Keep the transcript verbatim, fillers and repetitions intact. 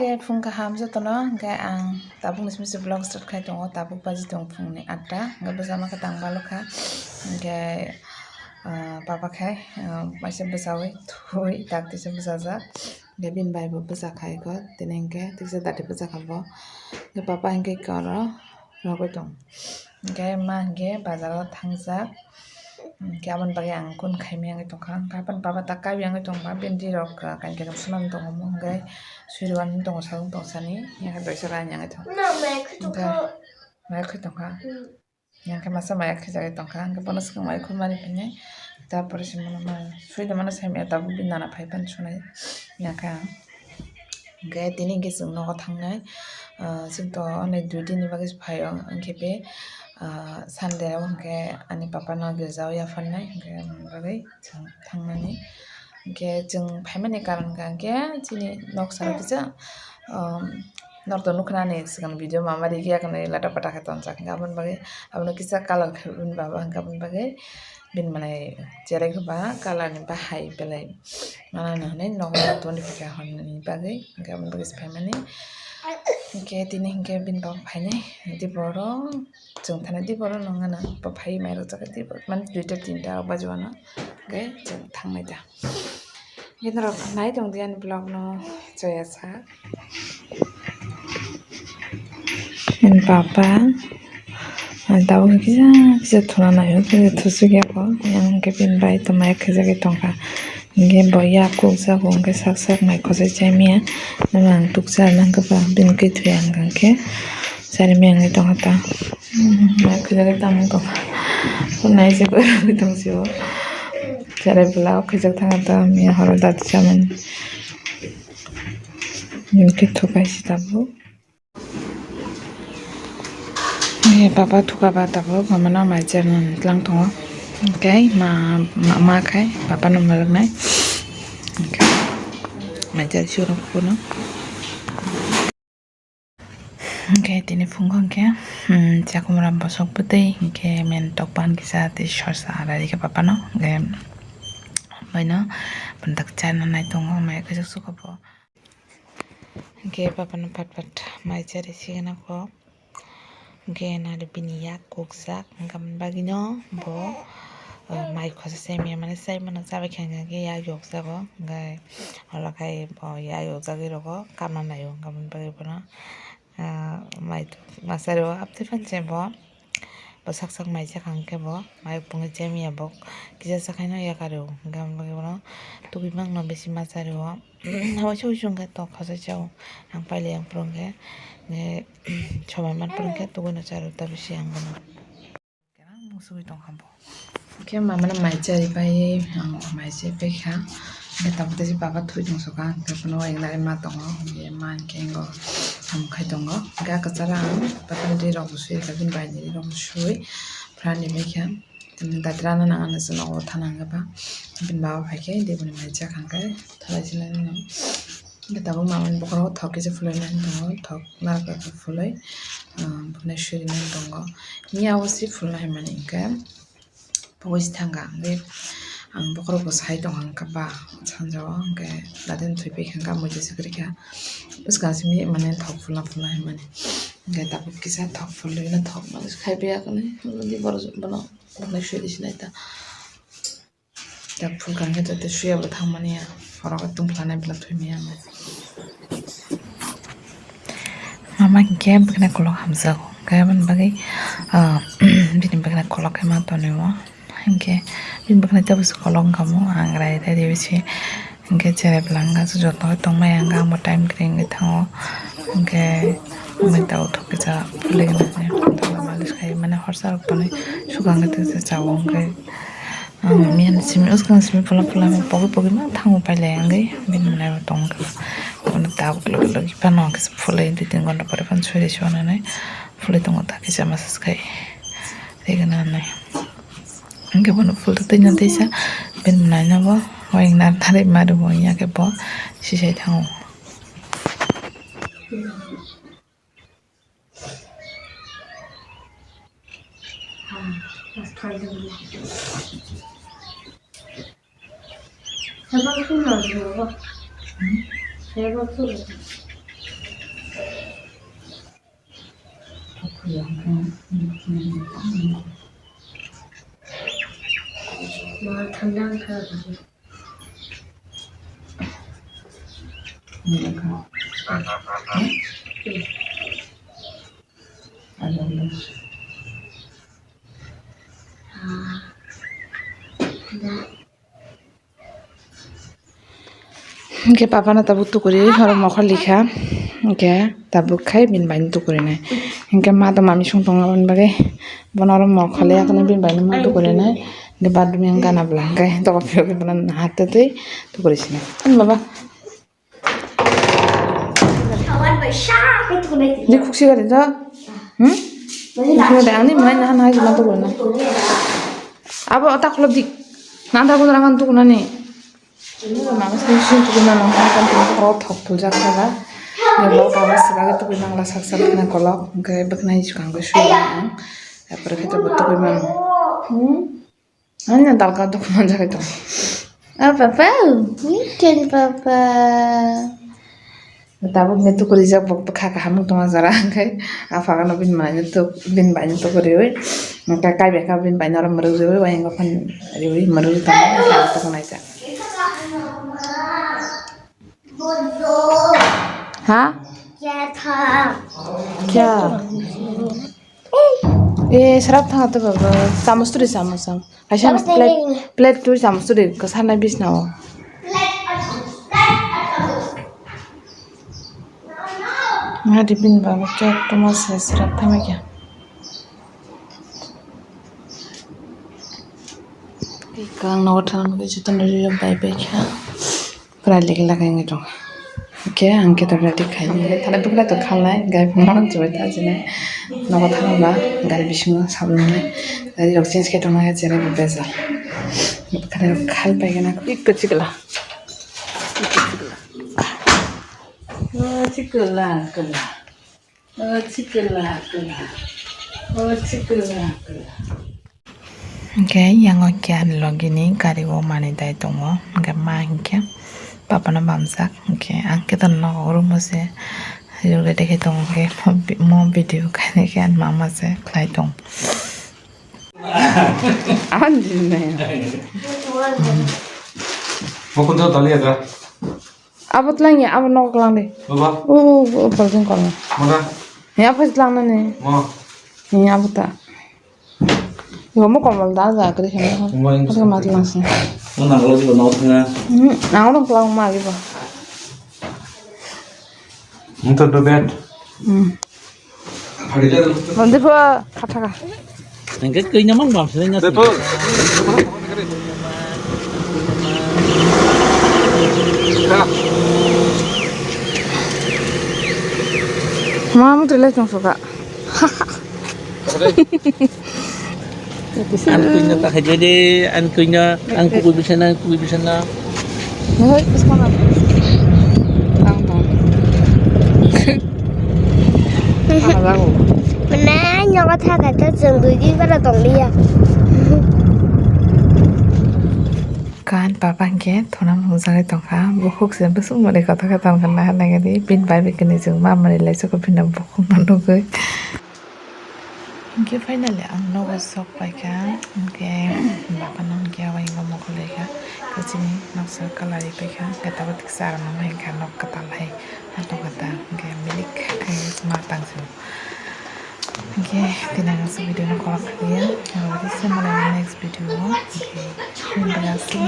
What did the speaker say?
Khe phung kaham jotono, hwnkhe ang tabuk nisi misi vlog start khai tongo, tabuk baji tong phungni atta, hwnkhe bwsa ma khe tang balo kha, hwnkhe, ah, baba khai, ah, maisa bwchaui thui tak tisa bwchajak, hwnkhe bini bai bo bwcha khai kho, tini hwnkhe tisa dati bwcha kha bo, hwnkhe baba hwnkhe khe oro rogwi tong. Hwnkhe ma hwnkhe bazaro thangjak. Hwnkhe aboni bagwi ang kun khaimani wngwi tongkha. Hwnkhe aboni baba ta kaiwi wngwi tongkha. Bini rok, ah, kainwi kainwi swnam tongo, hwnkhe suriwani tongo, sakni tongsani. Hwnkhe doisa raini wngwi tongkha. Hwnkhe maya khwi tongkha. Hwnkhe masa maya khwijagwi tongkha. Hwnkhe bono swkang maya khumani phainai. Tarpore se mano ma sui tongmano saimanya tabuk bini nana phaiphano sunai. Hwnkhe ang. Hwnkhe tini hwnkhe chwng nogo thangnai, ah, chwng to ani dui din ni bagwi se phaio, hwnkhe be, ah, Sunday o hwnkhe ani papa no girja o yapharnai, hwnkhe aboni bagwi chwng thangnani. Hwnkhe chwng phaimani karon kha hwnkhe chini nok salo kisa, um, norok to nukha nani swkang video mama rigi yakni lata pata khe tonjak, hwnkhe aboni bagwi abono kisa colour khe bini baba hwnkhe aboni bagwi. Bini manwi cherai khe ba colour ni bahai belai manani hwnwi nogo toni phaikha hwnwi bagwi, hwnkhe aboni bagwi se phaimani. Hwnkhe tini hwnkhe bini baba phainai, tei borok chwng thanai, tei borok nw wngna bo phai mai rwchapkha, tei mane duita tinta rok baji uanw, hwnkhe chwng thangnai da. Hwnkhe norok nai tongdi ani vlog no, joya sa. Ani papa, ah, tabuk kisa kisa thuna naio, kisa thusuk ya kho. Yang hwnkhe bini bai tongmaya khajagwi tongkha. Hwnkhe bo yak kukjago, hwnkhe sak sak mai khosai chaimaya. Nono ang tuksa nang khe ba bini kwithwi ang hwnkhe charimaya wngwi tongkha ta. Hmm, mai khajagwi tamo tongkha. Naijagwi tong sio. Cherai bwla o khajak thangkha ta, miya horo dati chamani. Hwnkhe thukaisi tabuk. Eh, papa thuka ba tabuk, mama no mai cherna tlang tongo. Hwnkhe ma, ma, ma khai papa no malak nai. Hwnkhe mai cher sio rok kuno. Hwnkhe tini phungo hwnkhe, hmm, chakhumra bosok bwtwi hwnkhe men tok pan kisa tei sorsa rari khe papa no. Hwnkhe bai no pantak charna nai tongo, mai khe suka bo. Hwnkhe papa no pat pat mai chari sigana kho. Hwnkhe nari bini yak kukjak, hwnkhe aboni bagwi no bo, eh, mai khosa chaimaya, mane chaimano chabai khe hwnkhe yak yokjago, hwnkhe oro khai bo yak yokjagwi rogo kamna naio, hwnkhe aboni bagwi bono, ah, mai masa rwo abtwi phano se bo. Bo sak sak mai chakha hwnkhe bo mayuk pungwi chemiya bo kisa chakhaino yakarwi o, hwnkhe aboni bagwi bono tubui mangno bisi ma charwi o. Waisa waisa hwnkhe tok khasai chao, ang pailai yang phuru hwnkhe, hwnkhe somai man phuru hwnkhe tubui no charwi ta bisi ang bono. Musugwi tongkha bo. Hwnkhe mamano mai chari pai, ang mai chari paikha. Hwnkhe tabuk tei baba thwi tongsoka, hwnkhe bono wainani ma tongo, hwnkhe ma hwnkhe ingo samung khai tongo. Hwnkhe ah kwcharo ang patani ri rok bo sui rwkha, bini bai ni ri rok bo sui phrani baikha. Tini datra no nang ano se nogo thana hwnkhe ba bini baba phaikhe deboni mai chakha hwnkhe thalai sinai no. Hwnkhe tabuk mamani bokhorok thok kisa phulwi nani tongo, thok narwkhe phulwi, ah, phunai suri nani tongo. Miya o se phulna hai mani hwnkhe pogoi se thangkha, hwnkhe ang bokhorok bo sai tongkha hwnkhe ba sanjao, hwnkhe dati no thwi paikha hwnkhe muitu se kwrwikha. Bwskang simi mane thok phulna phulna hai mani, hwnkhe tabuk kisa thok phulwi no thok mani khai biya kani, hwnkhe borok bono phunai suri sinai ta. Tak phulkha hwnkhe joto suya bo thangmani ya, oro khe tungphla nai bwla thwi manya. Mama hinkhe bwkhwnai kolok hamjago, hwnkhe aboni bagwi, ah, bini bwkhwnai kolok khe ma tonwi o. Hinkhe bini bwkhwnai teibo se kolok wngkha mo, ang rai rai rw se. Hinkhe cherai bwla wngkha, joto khe tongmani ang, ang bo time kwrwi wngwi thango. Hinkhe mui tabuk thok kisa phulwi gwnang, malish khai mani horsa rok tonwi sukha wngkhe tei chao wngkhe. Ang miyan simi, uskang simi phola phola pogwi pogwi ma thango pailai wngwi bini mwnai bo tongkha. Bono tabuk logi logi phano kisa phulwi dui tin ghonta pore phano suri se wanani phulwi tongo ta kisa massage khai rigana hinwi. Hwnkhe bono phulwi twi na teisa bini mwnai no bo wngna thari ma rwo wngya khe bo sisai thango. Hingke papa no tabuk tukuri, oro mokol likha. Hingke tabuk khai bini bai no tukuri nai. Hingke ma to mami song tongo aboni bagwi. Bono oro mokol ya kono bini bai no ma tukuri nai. Hingke bathroom yang gana bwla. Hingke doga phiyok bono nahartwi tukuri sinai. Ani baba. Ni khuksi gari to? Hmm? Ni khuksi gari, ani mai nahan hai jima tukuri nai. Abo ta khulop dik. Nanda gunra kan tukuna ni. Mama sini sini tukui mano, hai kan tini kok thok puljak kha ba. Ni bo kama sibagwi tukui mangla sak sak khna kolok, hwnkhe bwkhwnai swkang khe sui mano. Tarpore khe to bo tukui mano. Hmm? Ani na dalka duk manjak khe to. Ah, papa, weekend papa. Tabuk ni tukurijak bo bwkha kaham wng tongma jora, hwnkhe aphagano bini manwi tuk, bini baino tukuriwi, hwnkhe kaibai kha bini baino oro mwrwk riwi, wayang phano riwi, mwrwk riwi tongo, hwnkhe ang tukunaijak. Ha? Kya? Eh, srap thang to baba, chamus turi chamus ang. Kaisa plate, plate twi chamus twi kasarnai bisnao. Nga di bini bagwi chok tongma se srap thamai kha. Kang nogo thang nugui jotono rwi rok bai bai kha. Pura lig lagai wngwi tongo. Hwnkhe ang khe to ready khai nai. Thala bwkhwlai to khalnai, gai phano chubai ta jinai. Nogo thangba gari bisingo sabnai. Gari rok change khai tongma khe cherai bo bejal. Bwkhwlai rok khal pai gana. Ikko chikla. Ikko chikla. Oh, chikla, kla. Oh, chikla, kla. Oh, chikla, kla. Hwnkhe yango khe ani logini gari o manwi dai tongo, hwnkhe ma hinkhe papano bamjak, hwnkhe ang khe to nogo room o se ready khe tongo, hwnkhe mo video khainai khe ani mama se khlai tongo. Ani dinai. Mokon to dali ada. Abo tlang ya, abo nogo klang de. Baba. O, o, o, palting kono. Mada. Ya, apa tlang na ne? Mo. Ya, abo ta. Yo, mo komal da, da, kri khe. Mo yang. Apa ma tlang sih? Mo nang lo juga nau tengah. Hmm, nang lo klang ma gitu. Untuk do bed. Hmm. Mandi pho khathaka. Hingke koi namang bam sini nasi. Mama tu le tong suka. An kuino ta khai de, an kuino, an kuino bisa na, kuino bisa na. Hei, terus mana? Tang, tang. Mane, nyogo thaka to chwng dui din bara tong liya. Kan papa hingke thona mung jagwi tongkha, bukhuk se bwswk mani kotha khe tongkha naha nagadi, bini bai bai kwnwi chwng ma mani lai chukha bini bukhuk no nugwi. Hingke finally ang nogo sok paikha, hingke bapano hingke awaingo mokol laikha, kachini noksa colour ri paikha, hingke tabuk tiksa ang nangma hingkha nok kwtal hai. Hato kata hingke milik khe ma tang sio. Hingke tini ang aswk video no kolok kha ya. Ang ori se malai next video o hingke hingke aswk.